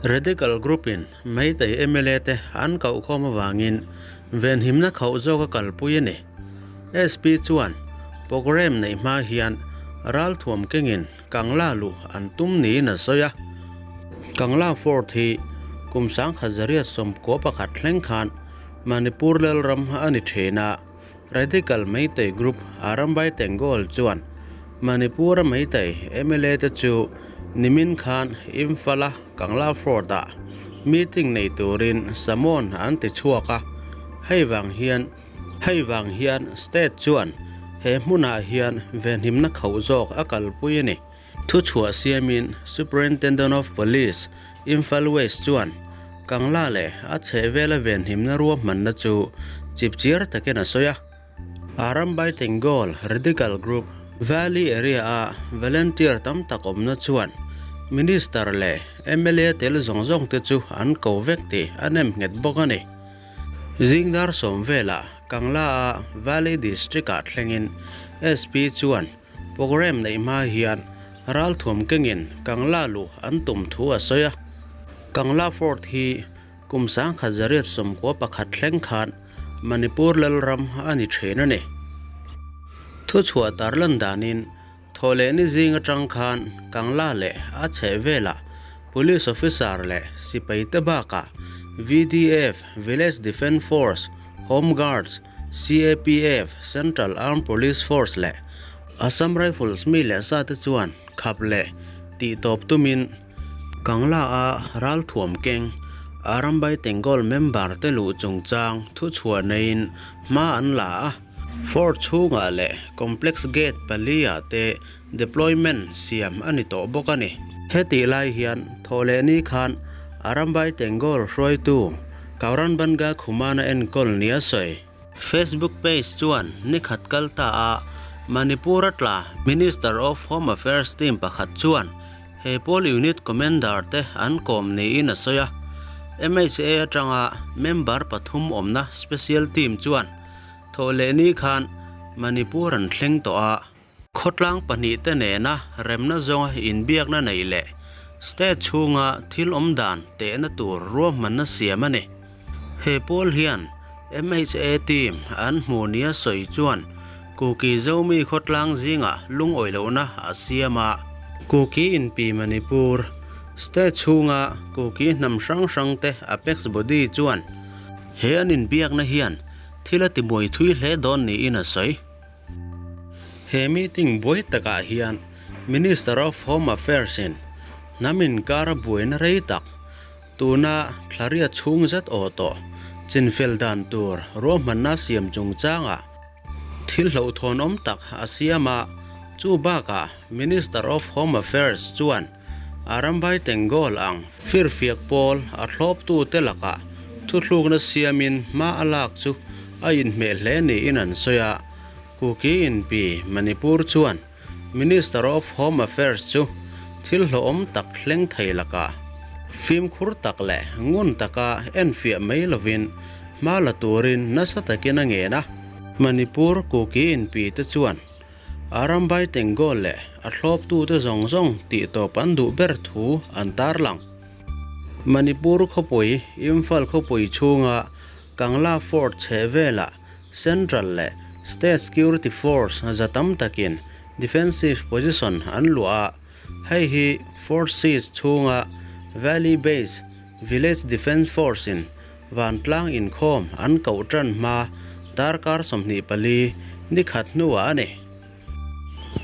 Radical Group in Meitei mla te an koh khawm avangin venhimna khauh zawk a kalpui a ni. SP chuan programme neih hma hian ralthuam kengin Kangla luh an tum niin a sawi a. Kangla Fort hi kum 1991 thleng khan Manipur lalram a ni thin a. Radical Meitei Group Arambai Tengol chuan Manipur-a Meitei mla te chu nimin khan Imphal-a Kangla Fort-ah meeting nei turin summon an ti chhuak a, hei vang hian hei vang hian state chuan he hmunah hian venhimna khauh zawk a kalpui a ni. Thuchhuah siamin Superintendent of Police, Imphal West chuan Kangla leh a chhehvela venhimna ruahmanna chu chipchiar takin a sawi a. Arambai Tengol Radical Group, Valley area-a volunteer tam tak awmna chuan Minister leh mla tel zawng zawng te chu an ko vek tih a nem nghet bawk a ni. Zingdar sawm velah Kangla-a Valley District-ah thlengin SP chuan Programme neih hma hian ralthuam kengin Kangla luh an tum thu a sawi a. Kangla Fort hi kum 1991 thleng khan Manipur lalram a ni thin a ni. Thuchhuah tarlan danin Thawhlehni zing atang khan Kangla leh a chhehvelah Police Officer leh sipai te bakah VDF, Village Defence Force, Home Guards, CAPF, Central Armed Police Force leh Assam Rifles mi leh sa te chuan khap leh tih tawp tumin Kangla a ralthuam keng Arambai Tengol member te luh chungchang thuchhuah neiin hma an la a. Fort chhungah leh Complex Gate pali-ah te deployment siam a ni tawh bawk a ni. Hetih lai hian thawhlehni khan Arambai Tengol hruaitu Kauranbanga Khumana enkawl nia sawi. Facebook page chuan nikhat kal ta a Manipur a tla Minister of Home Affairs team pakhat chuan he pawl unit commander te an kawm niin a sawi a. MHA atanga member pathum awmna special team chuan thawhlehni khan Manipur an thleng tawh a. Khawtlang pahnihte nena remna zawnga inbiakna neih leh state chhunga thil awm dan tehna tur ruahmanna siam a ni. He pawl hian MHA team an hmu nia sawi chuan Kuki Zomi khawtlang zingah lungawi lohna a siam a. Kuki inpi Manipur state chhunga Kuki hnam hrang hrangte apex body chuan he an inbiakna hian thil a tibuai thui hle dawn niin a sawi. He meeting buai takah hian Minister of Home Affairs in hnam inkar a buaina rei tak, tuna thlaria chhung zet aw tawh chinfel dan tur ruahmanna siam chungchangah thil hlauhthawn awm tak a siam a, chu bakah Minister of Home Affairs chuan Arambai Tengol ang firfiak pawl a thlawptute lakah thuthlukna siamin hma a lak chu a inhmeh hle niin an sawi a. Kuki inpi Manipur chuan Minister of Home Affairs chu thil hlawhawm tak thleng thei lakah fimkhur tak leh ngun taka enfiah mai lovin hma la turin nasa takin a ngen a. Manipur Kuki inpi te chuan Arambai Tengol leh a thlawptute zawng zawng tihtawp an duh ber thu an tarlang. Manipur khawpui, Imphal khawpui chhunga Kangla Fort chhehvelah Central leh State Security Force za tam takin defensive position an luah a, hei hi Fort Siege chhunga Valley Base Village Defence Force-in Vantlang inkhawm an koh tan hma darkar 24 ni khat hnuah a ni.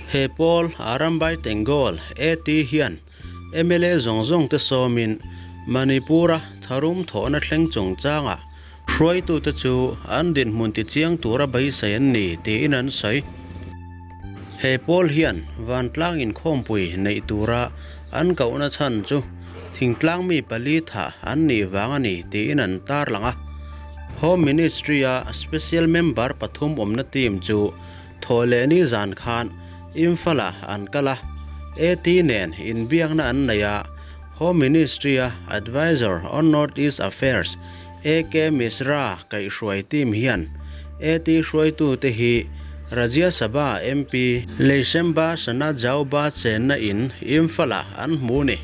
He pawl Arambai Tengol, AT, hian mla zawng zawng te sawmin Manipur-a tharum thawhna thleng chungchangah hruaitute chu an dinhmun tichiang tura beisei an ni tiin an sawi. He pawl hian vantlang inkhawmpui neih tura an kohna chhan chu thingtlang mi pali thah an nih vang a ni tiin an tarlang a. Home Ministry-a special member pathum awmna team chu thawhlehni zan khan Imphal-ah an kal a, AT nen inbiakna an nei a, Home Ministry-a Advisor on North East Affairs AK Mishra kaihhruai team hian AT hruaitute hi Rajya Sabha MP Leishemba Sanajaoba chenna in Imphal-ah an hmu ni.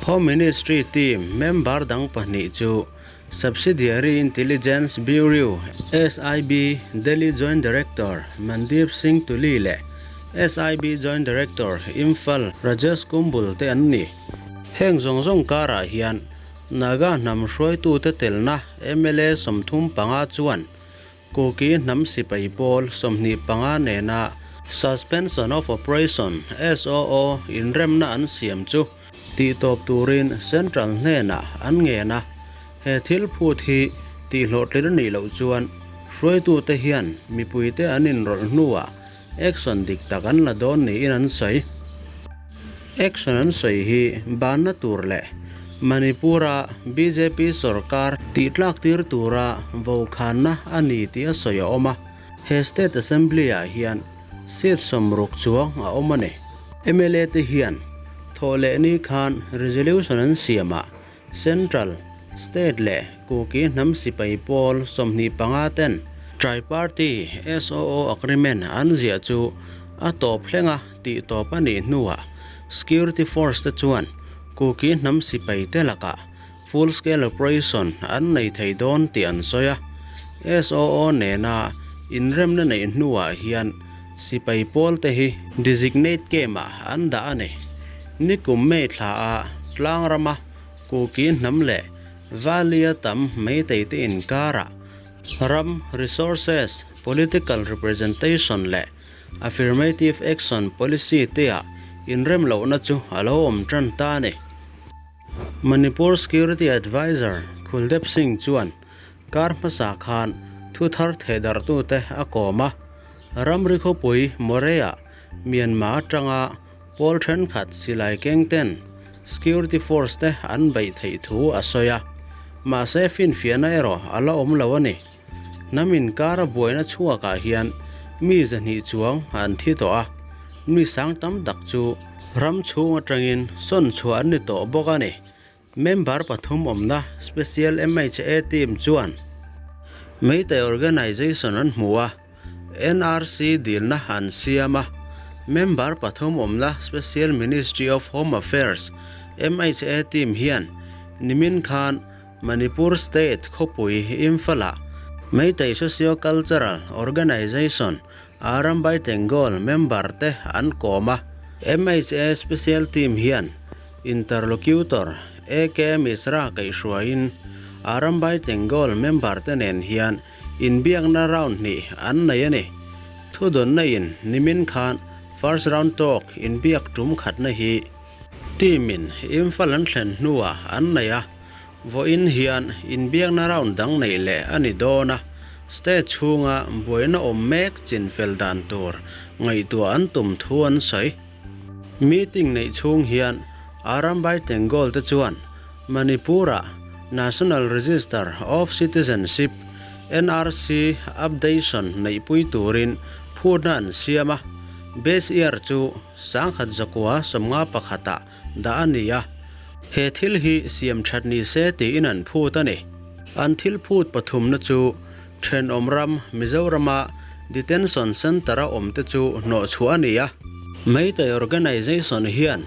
Home Ministry team member dang pahnih chu Subsidiary Intelligence Bureau, SIB, Delhi Joint Director Mandeep Singh Tuli leh SIB Joint Director Imphal Rajesh Kumbul te an ni. Heng zawng zawng karah hian Naga hnam hruaitute telna mla 35 chuan Kuki hnam sipai pawl 25 nena Suspension of Operation, SOO, inremna an siam chu tihtawp turin Central hnenah an ngen a, he thil phut hi tihhlawhtlir a nih loh chuan hruaitute hian mipuite an inrawlh hnuah action dik tak an la dawn niin an sawi. Action an sawi hi banna tur leh Manipur-a bjp sorkar tihtlak tir tura vokhanna a ni tih a sawi a awm a, he State Assembly-ah hian seat 60 chuang a awm a ni. Mla te hian thawhlehni khan resolution an siamah Central, State leh Kuki hnam sipai pawl 25 ten Tri-Party SOO Agreement an ziah chu a tawp hlenga tih tawp a nih hnuah Security Force te chuan Kuki hnam sipai te lakah Full Scale Operation an nei thei dawn tih an sawi a. SOO nena inremna neih hnuah hian sipai pawl te hi Designate Camp-ah an dah a ni. Nikum May thla a tlang rama Kuki hnam leh Valley-a tam Meitei te inkarah ram resources, political representation leh affirmative action policy te-ah inrem lohna chu a lo awm tan ta a ni. Manipur Security Adviser Kuldep Singh chuan kar hmasa khan thu thar thehdarhtute a kawm a, ramri khawpui Moreh-ah Myanmar atanga Pawl thenkhat silai keng ten security force te an beih theih thu a sawi a, mahse finfiahna erawh a la awm lo a ni. Hnam inkara buaina chhuakah hian mi 200 chuang an thi tawh a, mi sang tam tak chu ram chhung atangin sawn chhuah an ni tawh bawk a ni. Member pathum awmna Special MHA team chuan Meitei Organization an hmu a, NRC dilna an siam a. Member pathum awmna Special Ministry of Home Affairs, MHA, team hian nimin khan Manipur State khawpui Imphal-ah Meitei Socio-Cultural Organization Arambai Tengol member te an kawm a. MHA Special Team hian Interlocutor AK Mishra kaihhruaiin Arambai Tengol member te nen hian inbiakna round hnih an nei a ni. Thudawnna in nimin khan first round talk inbiak tum khatna hi team in Imphal an thlen hnuah an nei a. Vawiin hian inbiakna round dang neih leh a ni dawn a, state chhunga buaina awm mek chinfel dan tur ngaihtuah an tum thu an sawi. Meeting neih chhung hian Arambai Tengol te chuan Manipur-ah National Register of Citizenship, NRC, updation neihpui turin phutna an siam a, base year chu 1991-ah dah a ni a, he thil hi siam that ni se tiin an phut a ni. An thil phut pathumna chu thenawm ram Mizorama Detention Centre-a awmte chu hnawh chhuah a ni a. Meitei Organisation hian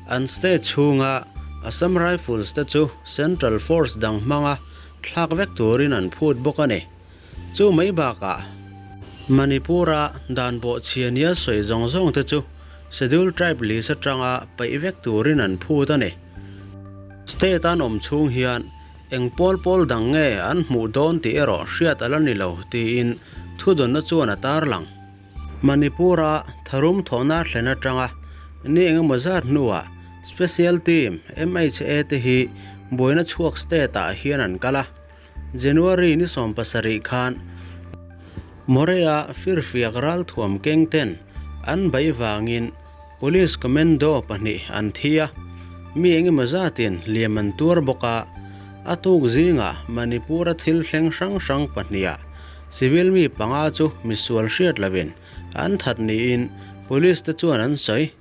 an state chhunga Assam Rifles te chu Central Force dang hmanga thlak vek turin an phut bawk a ni. Chu mai bakah Manipur-a dan bawhchhia nia sawi zawng zawng te chu Schedule Tribe list atanga paih vek turin an phut a ni. State an awm chhung hian eng pawl pawl dang nge an hmuh dawn tih erawh hriat a la ni lo tiin thudawnna chuan a tarlang. Manipur-a tharum thawhna thlen atanga ni engemaw zat hnuah Special Team, MHA, te hi buaina chhuak state-ah hian an kal a. January ni 17 khan Moreh-a firfiak ralthuam keng ten an bei vangin Police Commando pahnih an thi a, mi engemaw zatin hliam an tuar bawk a, a tuk zingah Manipur-a thil thleng hrang hrang pahniha civil mi panga chu misual hriat lovin an that niin Police te chuan an sawi.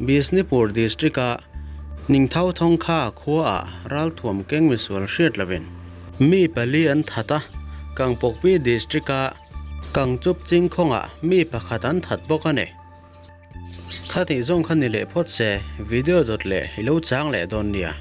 Bishnupur District-a Ningthau Thongkha khuaah ralthuam keng misual hriat lovin mi pali an that a, Kangpokpi District-a Kangchup Chingkhawngah mi pakhat an that bawk a ni. Khatih zawng kha ni leh phawt se, video dawt leh i lo chang leh dawn nia.